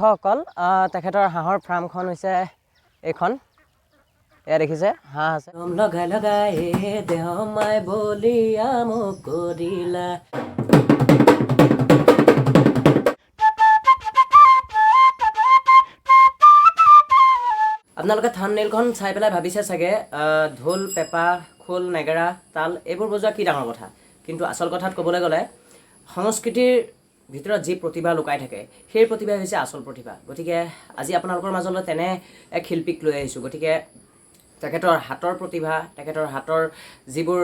সকল তেখেতৰ হাঁহৰ ফাৰ্মখন হৈছে এইখন। এয়া দেখিছে হাঁহ আছে। লগাই লগাই দেহমাই বলিয়া মোক দিলা। আপোনালোকে থাম্বনেইলখন চাই পেলাই ভাবিছে চাগে ঢোল, পেঁপা, খোল, নেগেৰা, তাল এইবোৰ বজোৱা কি ডাঙৰ কথা, কিন্তু আচল কথাত ক'বলৈ গ'লে সংস্কৃতিৰ ভিতৰত যি প্ৰতিভা লুকাই থাকে সেই প্ৰতিভাই হৈছে আচল প্ৰতিভা। গতিকে আজি আপোনালোকৰ মাজলৈ তেনে এক শিল্পীক লৈ আহিছোঁ। গতিকে তেখেতৰ হাতৰ প্ৰতিভা, তেখেতৰ হাতৰ যিবোৰ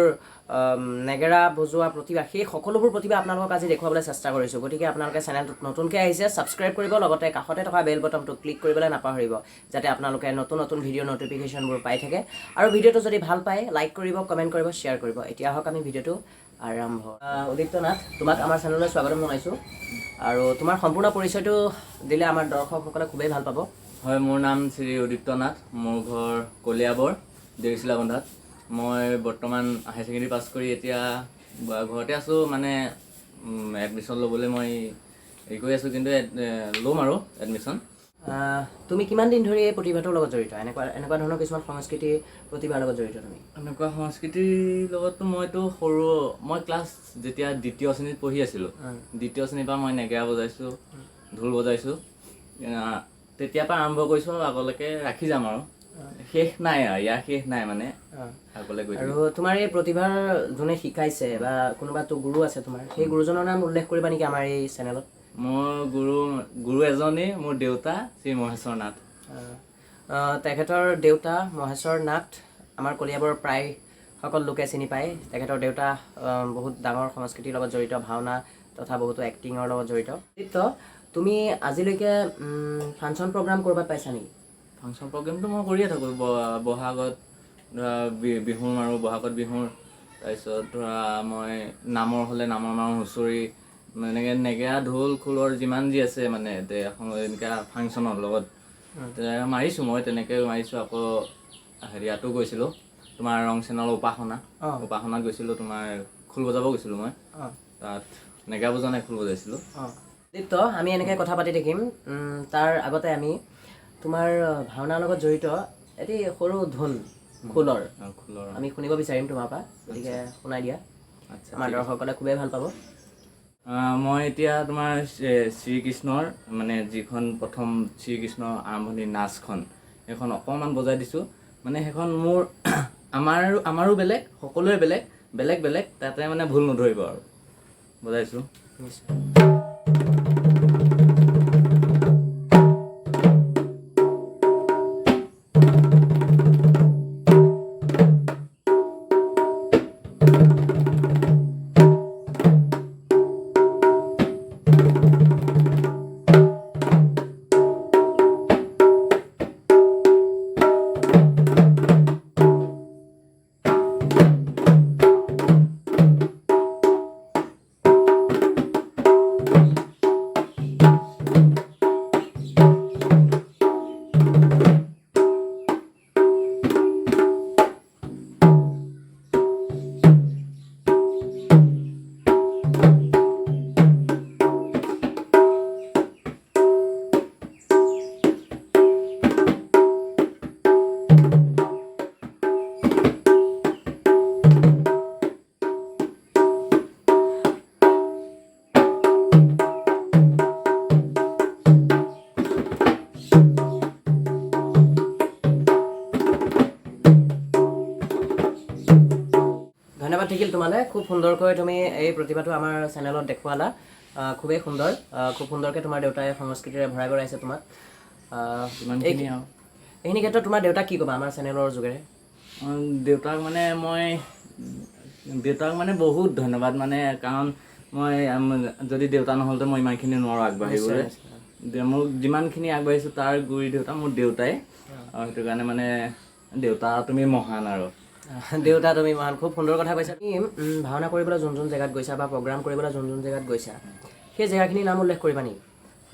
নেগেৰা বজোৱা প্ৰতিভা, সেই সকলোবোৰ প্ৰতিভা আপোনালোকক আজি দেখুৱাবলৈ চেষ্টা কৰিছোঁ। গতিকে আপোনালোকে চেনেলটোত নতুনকৈ আহিছে ছাবস্ক্ৰাইব কৰিব, লগতে কাষতে থকা বেল বটনটো ক্লিক কৰিবলৈ নাপাহৰিব, যাতে আপোনালোকে নতুন নতুন ভিডিঅ' ন'টিফিকেশ্যনবোৰ পাই থাকে। আৰু ভিডিঅ'টো যদি ভাল পায় লাইক কৰিব, কমেণ্ট কৰিব, শ্বেয়াৰ কৰিব। এতিয়া আহক আমি ভিডিঅ'টো আৰম্ভ। উদীপ্ত নাথ, তোমাক আমাৰ চেনেললৈ স্বাগতম জনাইছোঁ আৰু তোমাৰ সম্পূৰ্ণ পৰিচয়টো দিলে আমাৰ দৰ্শকসকলে খুবেই ভাল পাব। হয়, মোৰ নাম শ্ৰী উদীপ্ত নাথ, মোৰ ঘৰ কলিয়াবৰ দেউচিলাবন্ধাত। মই বৰ্তমান হায়াৰ ছেকেণ্ডেৰী পাছ কৰি এতিয়া ঘৰতে আছোঁ। মানে এডমিশ্যন ল'বলৈ মই হেৰি কৰি আছোঁ, কিন্তু ল'ম আৰু এডমিশ্যন। তুমি কিমান দিন ধৰি এই প্ৰতিভাটোৰ লগত জড়িত? এনেকুৱা এনেকুৱা ধৰণৰ কিছুমান সংস্কৃতিৰ প্ৰতিভাৰ লগত জড়িত তুমি? এনেকুৱা সংস্কৃতিৰ লগততো মইতো সৰু, মই ক্লাছ যেতিয়া দ্বিতীয় শ্ৰেণীত পঢ়ি আছিলোঁ, দ্বিতীয় শ্ৰেণীৰ পৰা মই নেগেৰা বজাইছোঁ, ঢোল বজাইছোঁ। তেতিয়াৰ পৰা আৰম্ভ কৰিছোঁ আৰু আগলৈকে ৰাখি যাম আৰু শেষ নাই আৰু ইয়াৰ শেষ নাই, মানে আগলৈ গৈ। আৰু তোমাৰ এই প্ৰতিভাৰ যোনে শিকাইছে বা কোনোবাতো গুৰু আছে তোমাৰ, সেই গুৰুজনৰ নাম উল্লেখ কৰিবা নেকি আমাৰ এই চেনেলত? মোৰ গুৰু এজনেই, মোৰ দেউতা শ্ৰী মহেশ্বৰ নাথ। তেখেতৰ দেউতা মহেশ্বৰ নাথ আমাৰ কলিয়াবৰ প্ৰায় সকল লোকে চিনি পায়। তেখেতৰ দেউতা বহুত ডাঙৰ সংস্কৃতিৰ লগত জড়িত, ভাওনা তথা বহুতো এক্টিঙৰ লগত জড়িত। দীপ্ত, তুমি আজিলৈকে ফাংচন প্ৰগ্ৰাম ক'ৰবাত পাইছা নেকি? ফাংচন প্ৰগ্ৰেমটো মই কৰিয়ে থাকোঁ। বহাগত ধৰা বিহু মাৰোঁ, বহাগত বিহুৰ, তাৰপিছত ধৰা মই নামৰ হ'লে নামৰ মাৰোঁ, হুঁচৰি, এনেকৈ নেগেৰা ঢোল খোলৰ যিমান যি আছে মানে এনেকুৱা ফাংচনৰ লগত মাৰিছোঁ, মই তেনেকৈ মাৰিছোঁ। আকৌ হেৰিয়াতো গৈছিলোঁ, তোমাৰ ৰং চেনেলৰ উপাসনা, উপাসনাত গৈছিলোঁ, তোমাৰ খোল বজাব গৈছিলোঁ মই। তাত নেগেৰা বজোৱা নাই, খোল বজাইছিলোঁ। দীপ্ত, আমি এনেকৈ কথা পাতি থাকিম, তাৰ আগতে আমি তোমাৰ ভাওনাৰ লগত জড়িত এটি সৰু ধুন খোলৰ খোলৰ আমি শুনিব বিচাৰিম তোমাৰ পৰা, গতিকে শুনাই দিয়া। আচ্ছা, আমাৰ দৰ্শকসকলে খুবেই ভাল পাব। মই এতিয়া তোমাৰ শ্ৰীকৃষ্ণৰ মানে যিখন প্ৰথম শ্ৰীকৃষ্ণৰ আৰম্ভণি নাচখন, সেইখন অকণমান বজাই দিছোঁ। মানে সেইখন মোৰ আমাৰো বেলেগ, সকলোৰে বেলেগ বেলেগ বেলেগ, তাতে মানে ভুল নধৰিব আৰু বজাইছোঁ। নিশ্চয়। ধন্যবাদ থাকিল তোমালৈ, খুব সুন্দৰকৈ তুমি এই প্ৰতিভাটো আমাৰ চেনেলত দেখুৱালা। খুবেই সুন্দৰ, খুব সুন্দৰকৈ তোমাৰ দেউতাই সংস্কৃতিৰে ভৰাই গৰাইছে তোমাক। ইমানখিনি আৰু এইখিনি ক্ষেত্ৰত তোমাৰ দেউতাক কি ক'বা আমাৰ চেনেলৰ যোগেৰে? দেউতাক মানে মই দেউতাক মানে বহুত ধন্যবাদ, মানে কাৰণ মই যদি দেউতা নহ'লতে মই ইমানখিনি নোৱাৰোঁ আগবাঢ়িবলৈ। মোক যিমানখিনি আগবাঢ়িছোঁ তাৰ গুৰি দেউতা মোৰ দেউতাই, আৰু সেইটো কাৰণে মানে দেউতা তুমি মহান আৰু। দেউতা তুমি মহান, খুব সুন্দৰ কথা কৈছা। তুমি ভাওনা কৰিবলৈ যোন যোন জেগাত গৈছা বা প্ৰগ্ৰাম কৰিবলৈ যোন যোন জেগাত গৈছা, সেই জেগাখিনিৰ নাম উল্লেখ কৰিবা নেকি?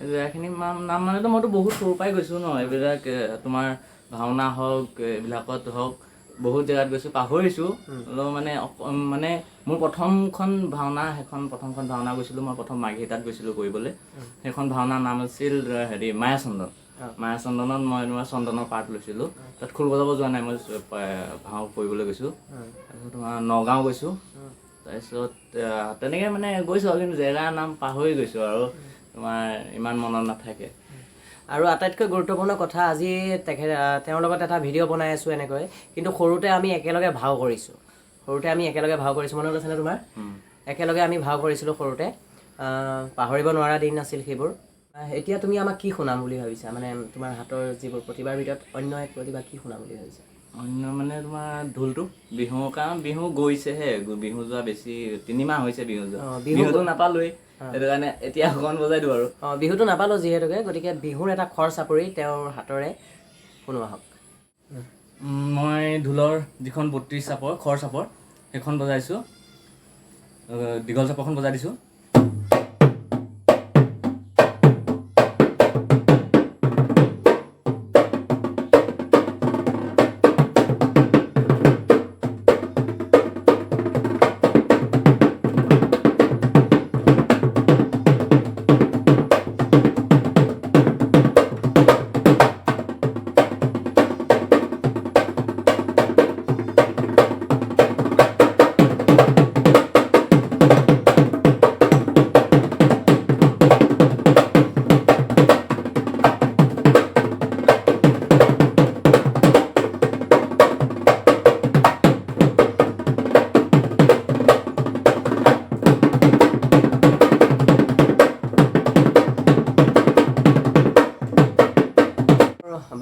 এই জেগাখিনিৰ নাম মানেতো মইতো বহুত সৰুৰ পৰাই গৈছোঁ ন, এইবিলাক তোমাৰ ভাওনা হওক, এইবিলাকত হওক, বহুত জেগাত গৈছোঁ, পাহৰিছোঁ অলপ। মানে মানে মোৰ প্ৰথমখন ভাওনা, সেইখন প্ৰথমখন ভাওনা গৈছিলোঁ মই, প্ৰথম মাৰ্ঘেৰিটাত গৈছিলোঁ কৰিবলৈ। সেইখন ভাওনাৰ নাম আছিল হেৰি মায়াচন্দন। মায়াচন্দনত মই তোমাৰ চন্দনৰ পাৰ্ট লৈছিলোঁ। তাত খোল বজাব যোৱা নাই, মই ভাও কৰিবলৈ গৈছোঁ। তাৰপিছত তোমাৰ নগাঁও গৈছোঁ। তাৰপিছত তেনেকৈ মানে গৈছোঁ আৰু, কিন্তু জেগাৰ নাম পাহৰি গৈছোঁ আৰু তোমাৰ ইমান মনত নাথাকে। আৰু আটাইতকৈ গুৰুত্বপূৰ্ণ কথা, আজি তেওঁৰ লগত এটা ভিডিঅ' বনাই আছোঁ এনেকৈ, কিন্তু সৰুতে আমি একেলগে ভাও কৰিছোঁ। সৰুতে আমি একেলগে ভাও কৰিছোঁ, মনত আছেনে তোমাৰ? একেলগে আমি ভাও কৰিছিলোঁ সৰুতে। পাহৰিব নোৱাৰা দিন আছিল সেইবোৰ। এতিয়া তুমি আমাক কি শুনাম বুলি ভাবিছা? মানে তোমাৰ হাতৰ যিবোৰ প্ৰতিভাৰ ভিতৰত অন্য এক প্ৰতিভা কি শুনাম বুলি ভাবিছা? অন্য মানে তোমাৰ ঢোলটো, বিহু, কাৰণ বিহু গৈছেহে, বিহু যোৱা বেছি 3 মাহ হৈছে বিহু যোৱা। বিহুটো নাপালোৱেই, সেইটো কাৰণে এতিয়া অকণ বজাই দিওঁ আৰু। অঁ, বিহুটো নাপালোঁ যিহেতুকে, গতিকে বিহুৰ এটা খৰ চাপৰি তেওঁৰ হাতৰে শুনোৱা হওক। মই ঢোলৰ যিখন 32 চাপৰ খৰ চাপৰ, সেইখন বজাইছোঁ। দীঘল চাপৰখন বজাই দিছোঁ।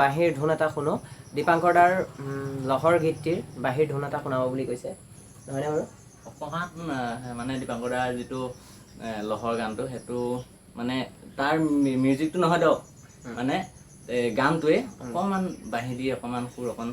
বাঁহীৰ ধুন এটা শুনো। দীপাংকৰ দাৰ লহৰ গীতটিৰ বাঁহীৰ ধুন এটা শুনাব বুলি কৈছে, নহয়নে বাৰু? অকণমান মানে দীপাংকৰ দাৰ যিটো লহৰ গানটো, সেইটো মানে তাৰ মিউজিকটো নহয় দিয়ক, মানে গানটোৱে অকণমান বাঁহী দি অকণমান সুৰ অকণ।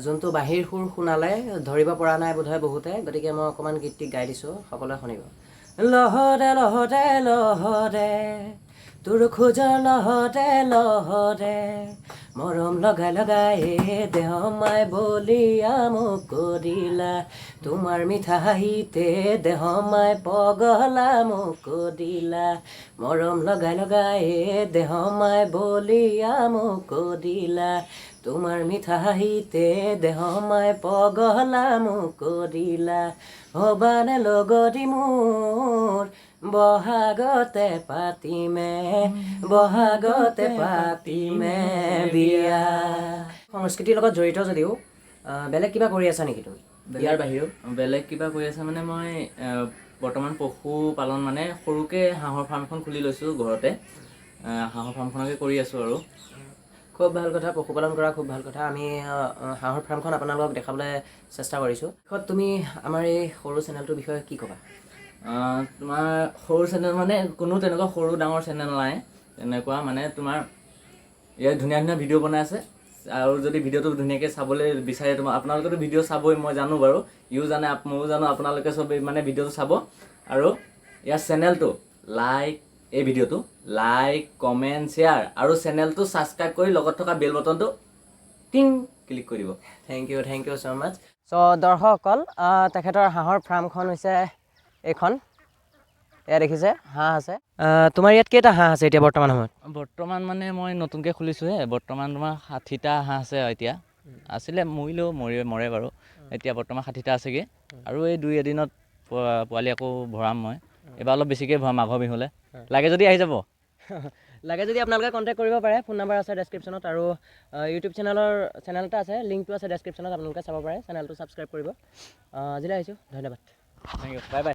যোনটো বাঁহীৰ সুৰ শুনালে ধৰিব পৰা নাই বোধহয় বহুতে, গতিকে মই অকণমান গীতটি গাই দিছোঁ, সকলোৱে শুনিব। লহৰে লহৰে লহৰে তোৰ খোজ, লহৰে লহৰে মৰম লগাই লগাই দেহমাই বলিয়া মোক কৰিলা, তোমাৰ মিঠা হাঁহিতে দেহমাই পগলা মোক দিলা, মৰম লগাই লগাই দেহমাই বলিয়া মোক দিলা, তোমাৰ মিঠা হাঁহিতে দেহমাই পগলা মোক দিলা, হ'বানে লগৰী মোৰ, বহাগতে পাতিমে, বহাগতে পাতিমে বিয়া। সংস্কৃতিৰ লগত জড়িত যদিও বেলেগ কিবা কৰি আছা নেকি তুমি ইয়াৰ বাহিৰেও? বেলেগ কিবা কৰি আছা মানে মই বৰ্তমান পশুপালন, মানে সৰুকৈ হাঁহৰ ফাৰ্ম এখন খুলি লৈছোঁ ঘৰতে। হাঁহৰ ফাৰ্মখনকে কৰি আছোঁ আৰু। খুব ভাল কথা, পশুপালন কৰা খুব ভাল কথা। আমি হাঁহৰ ফাৰ্মখন আপোনালোকক দেখাবলৈ চেষ্টা কৰিছোঁ। শেষত তুমি আমাৰ এই সৰু চেনেলটোৰ বিষয়ে কি ক'বা? তোমাৰ সৰু চেনেল মানে কোনো তেনেকুৱা সৰু ডাঙৰ চেনেল নাই তেনেকুৱা, মানে তোমাৰ ইয়াত ধুনীয়া ধুনীয়া ভিডিঅ' বনাই আছে। আৰু যদি ভিডিঅ'টো ধুনীয়াকৈ চাবলৈ বিচাৰে, তোমাৰ আপোনালোকেতো ভিডিঅ' চাবই, মই জানো বাৰু, ইও জানে, ময়ো জানো, আপোনালোকে চবেই মানে ভিডিঅ'টো চাব আৰু ইয়াৰ চেনেলটো লাইক, এই ভিডিঅ'টো লাইক, কমেণ্ট, শ্বেয়াৰ আৰু চেনেলটো ছাবস্ক্ৰাইব কৰি লগত থকা বেল বটনটো টিং ক্লিক কৰি দিব। Thank you, thank you so much. So দৰ্শকসকল, তেখেতৰ হাঁহৰ ফাৰ্মখন হৈছে এইখন। এয়া দেখিছে, হাঁহ আছে। তোমাৰ ইয়াত কেইটা হাঁহ আছে এতিয়া বৰ্তমান সময়ত? বৰ্তমান মানে মই নতুনকৈ খুলিছোঁহে, বৰ্তমান তোমাৰ 60টা হাঁহ আছে। এতিয়া আছিলে, মৰিলেও, মৰি মৰে বাৰু, এতিয়া বৰ্তমান 60টা আছেগৈ। আৰু এই দুই এদিনত পোৱালি আকৌ ভৰাম মই, এইবাৰ অলপ বেছিকৈ ভৰাম মাঘৰ বিহুলৈ। লাগে যদি আহি যাব। লাগে যদি আপোনালোকে কণ্টেক্ট কৰিব পাৰে, ফোন নাম্বাৰ আছে ডেছক্ৰিপশ্যনত আৰু ইউটিউব চেনেল এটা আছে, লিংকটো আছে ডেছক্ৰিপশ্যনত, আপোনালোকে চাব পাৰে, চেনেলটো ছাবস্ক্ৰাইব কৰিব। আজিলৈ আহিছোঁ, ধন্যবাদ। Thank you, bye bye.